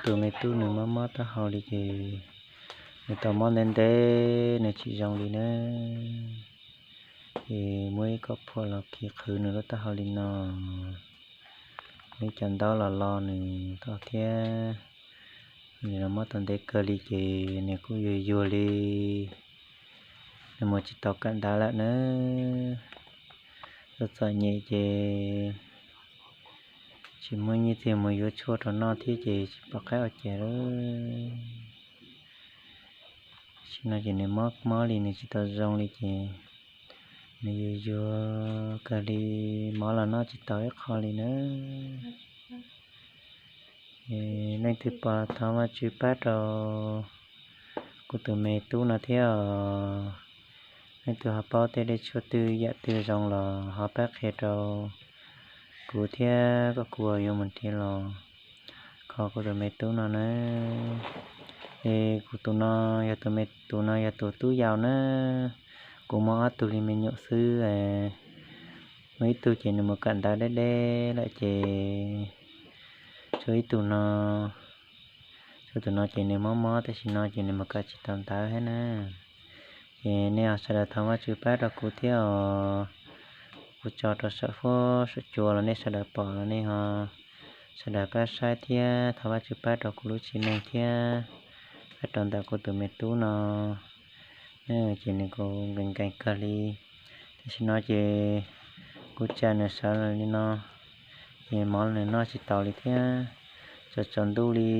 Tus me tub nws mob mob taub hau li ces nws tau mob ntev ntev nws tsis zoo li na. Ces muab ib khob phuam los khi qhwv nws lub taub hau li no, muab ib co ntaub los lo nws tau thiab. Nws los mob tau ntev kawg li ces nws kuj yuag yuag li, nws mus tsis tau kawm ntawv lawm na. Txom txom nyem ces tsis muaj nyiaj txiag mus yuav tshuaj rau noj thiab ces tsis pom qab ua cas lawm. Tam sim no ces nws mob mob li nws tsis tau zoo li ces nws yuag yuag kawg li, mov los noj tsis tau ib qho li na. Leej twg pom thov Vajtswv pab rau kuv tus me tub no thiab os. Leej twg ho paub tej dej tshuaj twg yam twg zoo los ho pab qhia rau kuv thiab kom kuv yuav mus nrhiav los kho kuv tus me tub no na. Es kuv tus no yog tus me, tus no yog tus tub yau na. Kuv muaj ob tug li me nyuam xwb. Muaj ib tug ces nws mus kawm ntawv deb deb lawm ces tshuav ib tug no, tshuav tus no ces nws mob mob tam sim no ces nws mus kawm tsis tau ntawv thiab na. Ces nej ho sawv daws thov Vajtswv pab rau kuv thiab os. Kuv tso rau saum huab saum cua los nej sawv daws pom los nej ho sawv daws pab saib thiab thov Vajtswv pab rau kuv lub txiv neej thiab pab rau ntawm kuv tus me tub no. Ces nws kuj nkees nkees kawg li. Tam sim no ces kuv tsa nws sawv li no, ces mov los nws noj tsis taus li thiab. Tsaus tsaus ntuj li,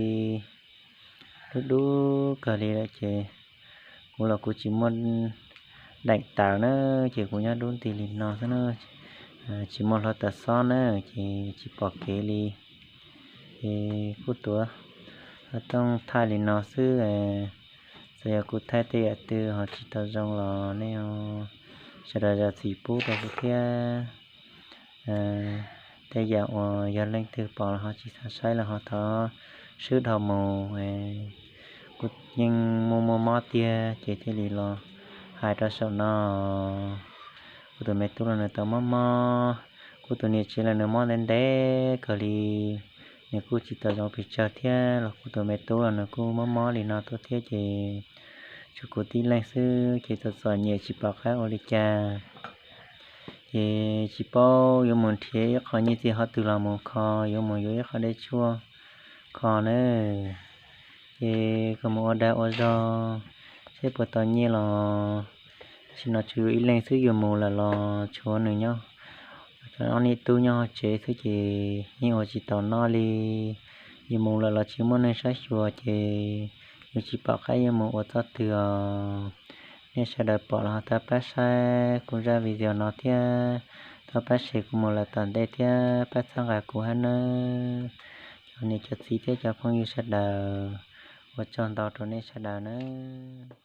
dub dub kawg li lawm ces kuv los kuv tsis muaj daim tawv na, ces kuv nyob dub nti li no xwb na, tsis muaj hluav taws xob na, ces tsis pom kev li. Ces kuj tuav tooj thaij li no xwb. Txawm yog kuv thaij tej yam twg ho tsis tau zoo los nej sawv daws zam txim pub rau kuv thiab. Tej yam uas yog leej twg pom los ho tsis xav saib los ho thov swb dhau mus. Kuv yeej muaj muaj mob tiag ces thiaj li los hais rau saum no. Kuv tus me tub los nws tau mob mob, kuv tus niam tsev los nws mob ntev ntev kawg li, nws kuj tsis tau zoo pes tsawg thiab los kuv tus me tub los nws kuj mob mob li no tuaj thiab ces tshuav kuv tib leeg xwb ces txom txom nyem tsis pom qab ua li cas. Ces tsis paub yuav mus nrhiav ib qho nyiaj txiag qhov twg los mus kho, yuav mus yuav ib qho dej tshuaj kho na. Ces koj mus ua dag ua zog seb puas tau nyiaj los, tam sim no tshuav yus ib leeg xwb, yus mus lawm los tshuav nws nyob, ob niam tub nyob hauv tsev xwb ces yeej ua tsis tau noj li. Yus mus lawm los tsis muaj neeg saib xyuas ces yus tsis pom qab yuav mus ua txoj twg os. Nej sawv daws pom los ho thov pab saib kuv zaj video no thiab, thov pab share kuv mus lawm tom ntej thiab pab txhawb nqa kuv hab nawb. Cov niam cov txiv thiab cov phooj ywg sawv daws, ua tsaug ntau rau nej sawv daws nawb.